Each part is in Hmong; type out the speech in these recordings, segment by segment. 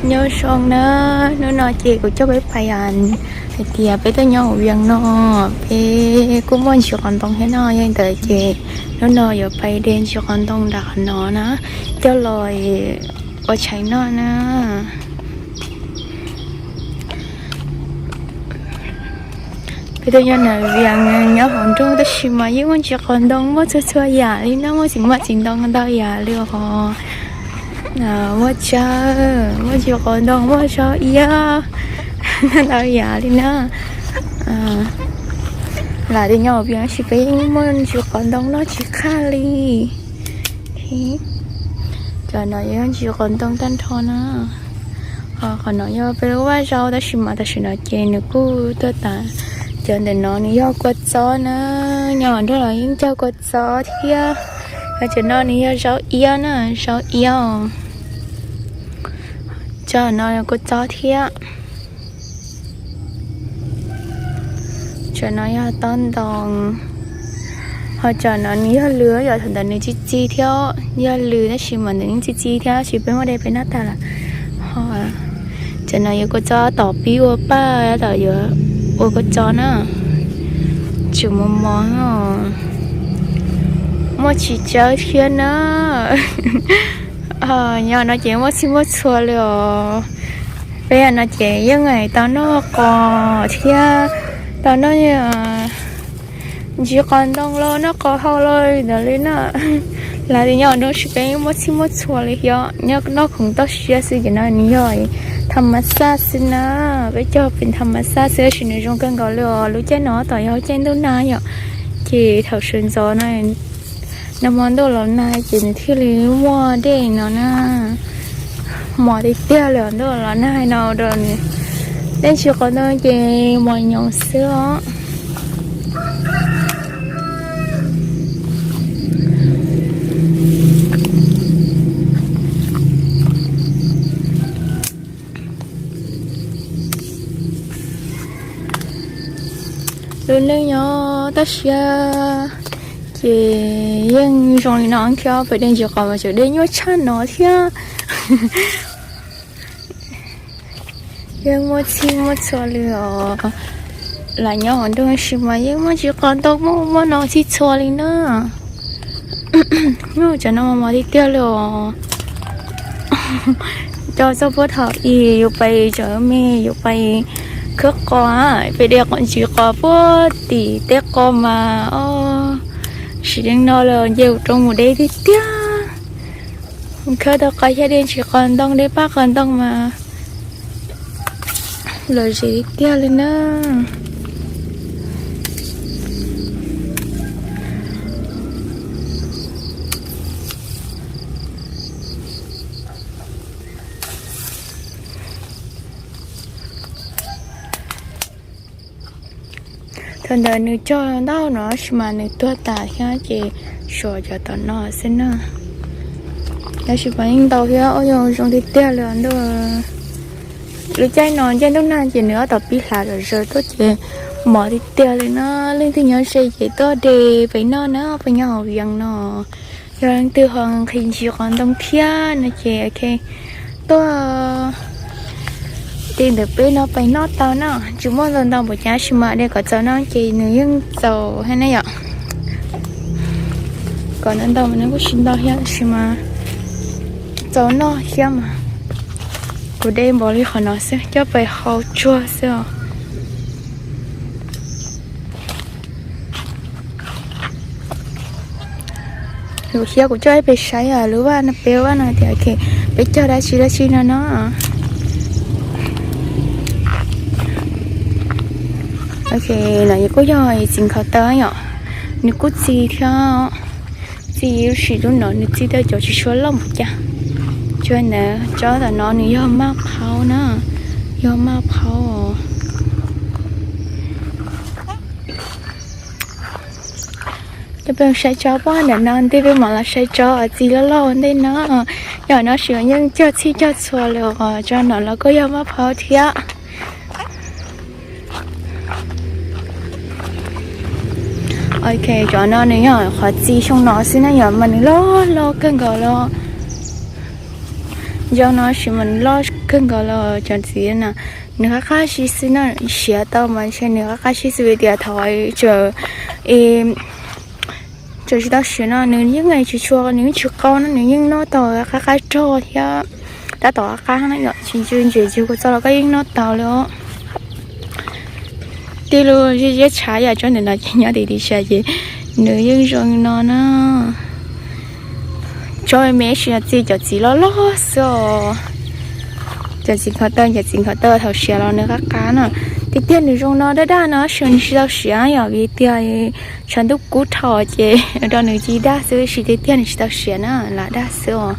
Nyob zoo na, hnub no ces kuv coj peb pais hais tias peb tuaj nyob hauv Vias no, peb kuj muaj ntsis qos ntoo thiab no, yog li ntawd ces hnub no yuav pais de ntsis qos ntoo nram qhov no na, coj los ua tshais noj na. Peb tuaj nyob ntawm Vias, nyob hauv nroog tab sis mas yeej muaj ntsis qos ntoo muaj txhua txhua yam li na, muaj txiv maj txiv ntoo ntau yam li os. Muaj tsawb, muaj ntsis qos ntoo, muaj zaub iab, ntau yam li na. Lam tias nyob hauv Vias tab sis peb yeej muaj ntsis qos ntoo noj tsis qab li. Cov no yog ntsis qos ntoo tag nrho na. Ho qhov no yog peb lub vaj zaub tab sis mas tam sim no ces nws kuj tuag tas. Cov ntawm no nws yog kua txob na, nyob nram los yeej cog kua txob thiab. Ho cov no nws yog zaub iab na, zaub iab os. Cov no yog kua txob thiab. Cov no yog taub ntoo. Ho cov no nws yog lws, yog thaum ntawd nws txi txi thiab, yog lws tab sis mas ntawd yeej txi txi thiab, tab sis peb muab de pem nab tas lawm. Ho cov no yuav kua txob tom pib ua paj, tom yuav ua kua txob na. Tseem mos mos, muaj txiv tsawb thiab na. Nyob no ces muaj txhij muaj txhua li os. Peb no ces yeej tau noj qos thiab, tau noj ntsis qos ntoo los noj qos hau los ntawd li na. Lam tias nyob nram tab sis peb muaj txhij muaj txhua li thiab, nyob noj khoom toj siab xwb ces no nws yog tham mas xaj xwb na. Peb cog pem tham mas xaj xwb tab sis nws zoo kawg nkaus li os. Lub caij no tab tom yog lub caij ntuj nag yom, ces thaum sawv ntxov no, nag hmo ntuj los nag ces nws thiaj li muaj dej no na. Mos tiag tiag li os, ntuj los nag no rau nws, dej ntsis qos ntoo ces mos nyoos xwb os. Lub neej nyob toj siab ces yeej zoo li no thiab, pem dej ntsis qos mas tseem dej nyuaj tshaj no thiab. Yeej muaj txhij muaj txhua li os. Lam nyob hauv nroog tab sis mas yeej muaj ntsis qos ntoo muaj muaj no txhij txhua li na. Cov no mos tiag tiag li os. Coj txoj puab thaum ub yus pais tsev me yus pais khawb qos, peb de qos ntsis qos puag tim tej qos mas, o, sim neej no los nce roob mus de tiag tiag. Khawb tau qos xyab de ntsis qos ntoo de paj qos ntoo mas lom zem tiag tiag li na. Thaum ntawd nws cog ntau no tab sis mas nws tuag tas thiab ces suav cov tom no xwb na. Tab sis mas yeej ntau thiab, o, zoo tiag tiag li os ntuj. Lub caij no caij ntuj nag ces nws ob tom pib hlav zom zaws tuaj ces mos tiag tiag li na. Leej twg nyob ze ces tuaj de pem noj na, pem nyob hauv Vias no. Yog leej twg ho nqhis ntsis qos ntoo thiab no ces tuaj tim ntawm peb no pem noj tau na. Tsis muaj ntau ntau npaum cas tab sis mas de kom txaus noj ces nws yeej txaus thiab ne yom. Kom ntau ntau mas nws kuj tsis ntau thiab tab sis mas txaus noj thiab mas. Kuv de npaum li qhov no xwb, coj pem hau tsuag xwb os. Lub thiab kuv coj peb saib lub vaj no, peb vaj no tias peb cog dab tsi dab tsi no no. Ok, no kuj yog txiv nkhaus taw yom, nws kuj txi thiab. Txi lub sim lub no nws txi tau cov tsis tshua loj npaum cas. Tsuas ntawd tsob tom no nws yog maj phaub na, yog maj phaub. Coj peb saib tsob pem ntawm no ntej peb mam los saib tsob txi loj loj ua ntej no. Yog no sim yeej cog txhij cog txhua li os, tsob no los kuj yog maj phaub thiab. Ok, cov no nws yog qhov txi xyoo no xwb na yom, mas nws loj loj kawg nkaus li. Zoo no sis mas nws loj kawg nkaus los cov txiv na, nws qab qab si xwb na, siav tau mas ntshe nws qab qab si xwb vim tias thaum tseem tsis tau siav no nws yeej tsis tshua, nws yeej tsis qau no, nws yeej noj tau qab qab rog thiab tab tom qab qab na yom, tsis ntse ntsis kuv txog los koj yeej noj tau li os. Tij lub ziab tshav yam tsob ntawm no ces nyob tim tim sa ces nws yeej zoo no na. Tsob me me sis txi cov txiv loj loj xwb os. Cov txiv nkhaus taw, cov txiv nkhaus taw thaum siav los nws qab qab na. Tiag tiag nws zoo no daj daj no sis nws tsis tau siav yom, vim tias tshav ntuj kub dhau ces rau nws ci daj xwb, sis tiag tiag nws tsis tau siav na, lam daj xwb os.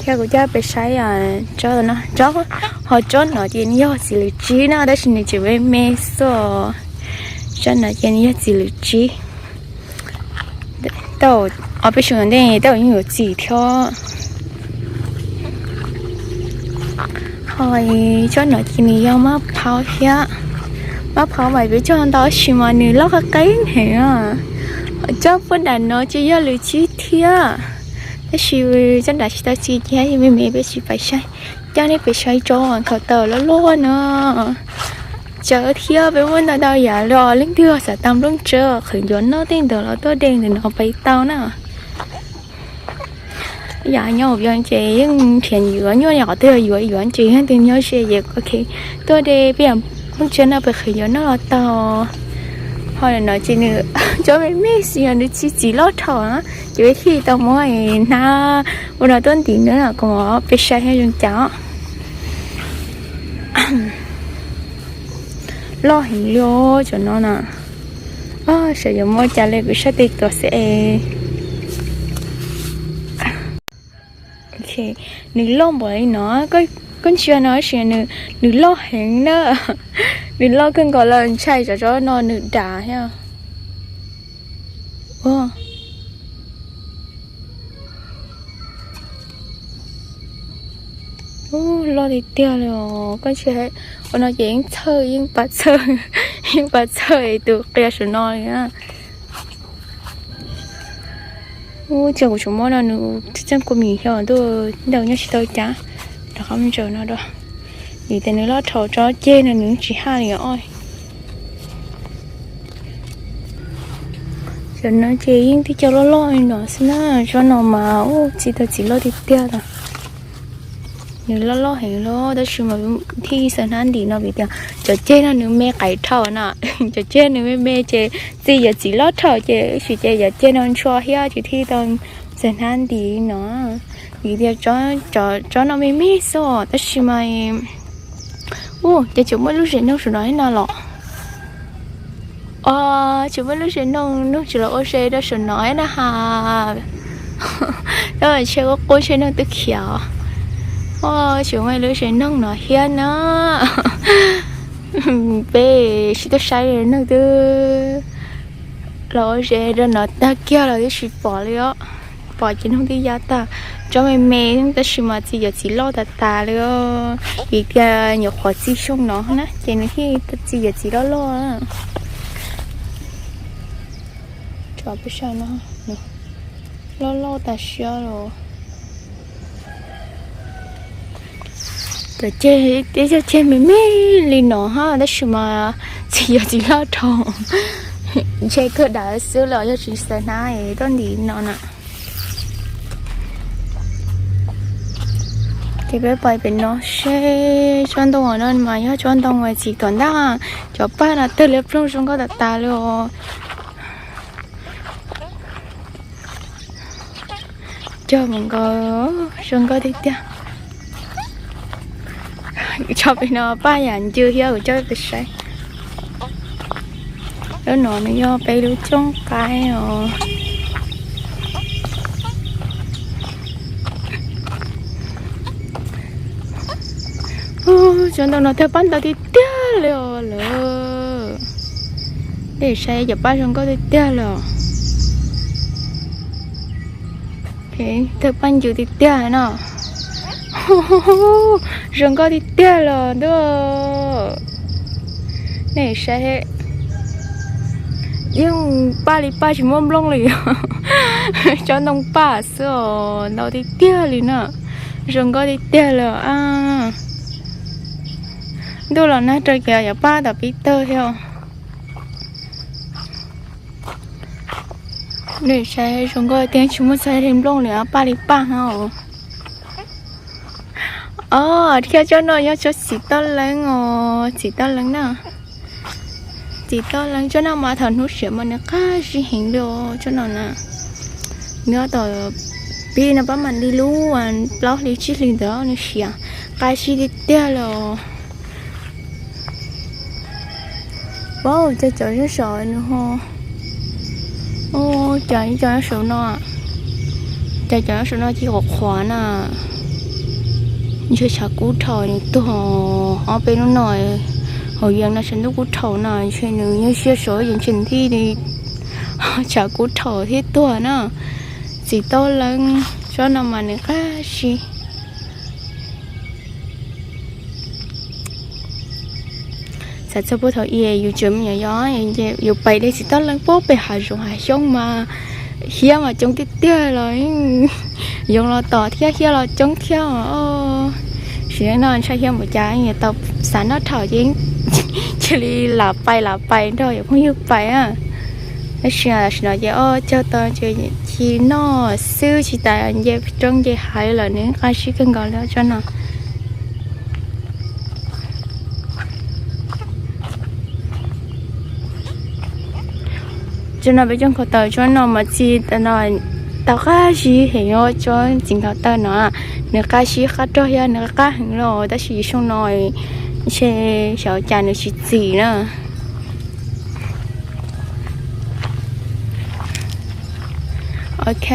Thiab kuv coj peb saib tsob no, tsob, ho tsob no ces nws yog txiv lws tsib na, tab sis nws tseem me me xwb os. Tsob no ces nws yog txiv lws tsib. Tau ob peb xyoos ntej tau yeej yuav txi thiab. Ho tsob no ces nws yog mab phauv thiab. Mab phauv mas peb cog ntau sis mas nws loj qab qab heev. Tsob puag nram no ces yog lws tsib thiab, tab sis tsob nram tsis tau txi ces me me, peb tsis pais saib. Coj nej pais saib tsob nkhaus taw loj loj no. Tsawv thiab peb muaj ntau ntau yam li os, leej twg xav tau nplooj tsawb qhwv ncuav noj tej ntawd los tuaj de ntawm no pais tau na. Yam nyob hauv ces yeej nrhiav yuav nyuaj, yam qhov twg yuav yuav ces yeej twg nyob ze ces tuaj de peb yam nplooj tsawb no pais qhwv ncuav noj los tau. Ho no ces nws tsob me me xwb, nws txi txiv loj dhau na, ces peb thiaj tau muab hnab ua no tuaj ntim na, kom peb saib thiaj zoo cas. Loj heev li os cov no na. Sav yuav muab cas li kuv sab tes tuav xwb es. Nws loj npaum li no, koj ntsia no sis nws loj heev na. Nws loj kawg nkaus los ntshai tsam tsob no nws dam thiab. Ua, loj tiag tiag li os. Koj ntsia, ua no ces yeej txhawj, yeej pab txhawj, yeej pab txhawj tus qia saum no li na. Ua cas kuv tsuas muab no nws tseem kua mis xyov ntuj ntawd nyob tsis tau cas. Rov qab mus ntsaws no rau, vim tias nws loj dhau, tsob ceg no nws tsis haj li os. Cov no ces yeej tib co loj loj li no xwb na, tsob no mas ua txi tau txiv loj tiag tiag os. Nws loj loj heev li tab sis mas thiaj xaws hnab ntim no vim tias cov ceg no nws me qaim dhau na. Cov ceg nws me me ces txi yam txiv loj dhau ces sis ces yam ceg no ntshua thiab ces thiaj tau xaws hnab ntim no. Vim tias tsob no me me xwb tab sis mas, ua cas tseem muaj lub zes noog saum no thiab no los. Os, tseem muaj lub zes noog, noog tsis los ua zes rau saum no thiab na has. Tab sis qub qub ntshe noog twb khiav. Os, tseem muaj lub zes noog no thiab na. Peb sib tuaj saib noog twb los ua zes rau no tag kiag los twb tsis pom li os. Pom ces noog twb ya tag. Tsob me me tab sis mas txi yam txiv loj tas tas li os. Vim tias nyuam qhuav txi xyoo no na ces nws thiaj txi yam txiv loj loj. Loj loj tas siab los. Cov ceg, cov ceg me me li no ha tab sis mas txi yam txiv loj dhau. Ntshe kawg dav xwb los yog tsis xaws hnab tuaj ntim no na. Ces peb pais pem no seb tsob ntoo no mas yog tsob ntoo txiv tom ntej. Cov paj no tawg liab ploog zoo nkauj tas tas li os. Cog mus nkaus, zoo nkauj tiag tiag. Tso pem no paj yam ncw thiab kuv coj peb saib. Lub no nws yog peb lub cooj qaib os. Tsob ntoo no tawg paj ntau tiag tiag li os lawm. Nej saib cov paj zoo nkauj tiag tiag li os. Tawg paj ncw tiag tiag no. Zoo nkauj tiag tiag los ntuj. Nej saib, yeej paj li paj tsis muaj nplooj li. Tsob ntoo paj xwb os, ntau tiag tiag li na. Zoo nkauj tiag tiag li a. Ntuj los nag rau ces yuav paj tom pib tawg thiab. Nws saib zoo nkauj tiag, tsis muaj txog li nplooj li, paj li paj no. Os, thiab tsob no yog tsob txiv toj leeb os, txiv toj leeb na. Txiv toj leeb tsob no mas thaum hnub siav mas nws qab zib heev li os, tsob no na. Nyob tom pib no pab mam li lub plaub hlis tsib hlis ntawd nws siav qab zib tiag tiag li os. Wow, cas cov nyob saum nws ho, cas ib co nyob saum no, cas cov nyob saum no cia qhuav qhuav na. Ntshe tshav kub dhau nws tuag. Ob peb hnub no hauv yees no tshav ntuj kub dhau na, ntshe nws nyob siab saud ces ntshe nthij li tshav kub dhau thiab tuag na. Txiv toj leeb tsob no mas nws qab zib. Xav txog puag thaum ub yus tseem me nyuam yaus, yus pais de txiv toj leeb puag pem hav zoov hav xyoob mas hiab mas coob tiag tiag los, yoov los tom thiab hiab los coob thiab os. Sim neej no ntshai hiab npaum cas, tau xav noj thaum ces cia li lam pais lam pais nrog yus phooj ywg pais a. Tab sis tam sim no ces o cog tau ces cia li noj xwb tsis tas nce roob nce hav lawm nws qab zib kawg nkaus li tsob no. Tsob no peb coj nkaus taws, tsob no mas txi no tau qab zib heev, tsob txiv nkaus taws no nws qab zib qab rog thiab nws qab heev los tab sis xyoo no ntshe xyov cas nws tsis txi na. Ok,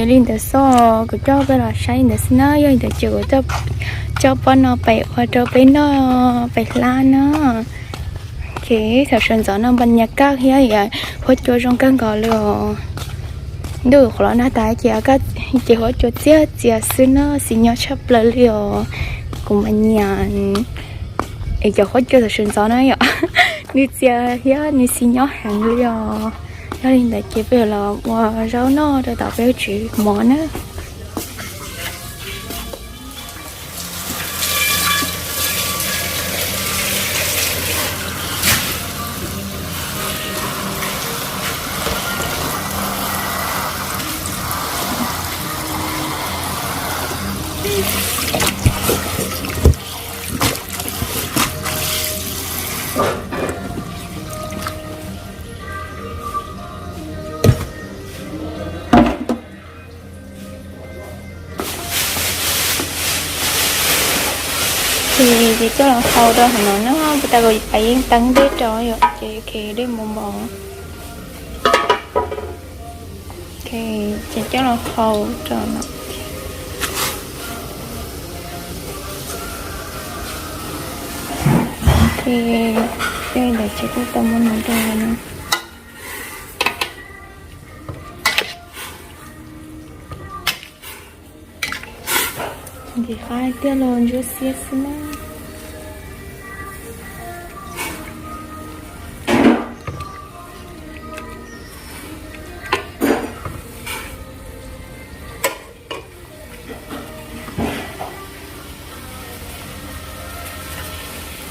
li ntawd xwb, kuv coj peb los saib li ntawd xwb na, yog li ntawd ces kuv coj pob no pem ua rau peb noj pem hlab na. Ok, thaum sawv ntxov no npas nyas kaj thiab huab cua zoo kawg nkaus li os. Ntuj qhuav los nag tas ces, ces huab cua txias txias xwb na, xis nyob tshaj plaws li os. Kuv mas nyiam es cov huab cua thaum sawv ntxov na yom, nws txias thiab nws xis nyob heev li os. Yog li ntawd ces peb los ua zaub noj rau tom peb tsev mov na. Ces, ces coj los hau rau hauv no na, puas tas kuv pais yeej teeb dej rau yom, ces khe dej mos mos. Ces coj los hau rau no. Ces ntawd ces kuj tau muab no rau no. Ntxim qab tiag los ntsuab xiab xwb na.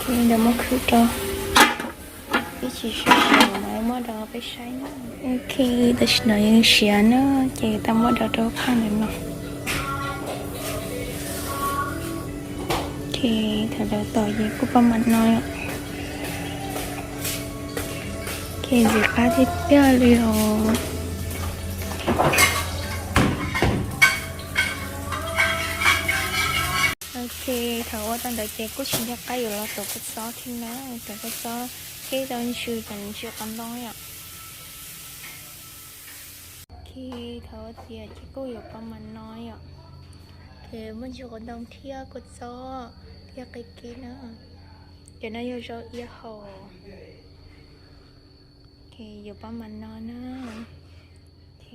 Ces ntawd muab khwb rau. Ib chim sib sib mas muab rau peb saib na. Ok, tam sim no yeej siav na, ces tau muab rau rau phaj ntawm no. Ok, thaum rau tom ces kuj pab mam no yom. Ok, ntxim qab tiag tiag li os. Ok, thaum ua tau ntawd ces kuj tsis nco qab yuav los tuav kua txob thiab na, tuav kua txob thiab tau ntsis cov ntsis qos ntoo yom. Ok, thaum ua tiav ces kuj yuav pab mam no yom. Ces muaj ntsis qos ntoo thiab kua txob thiab qe kev na. Cov no yog zaub iab hau. Ok, yuav pab mam no na. Ok.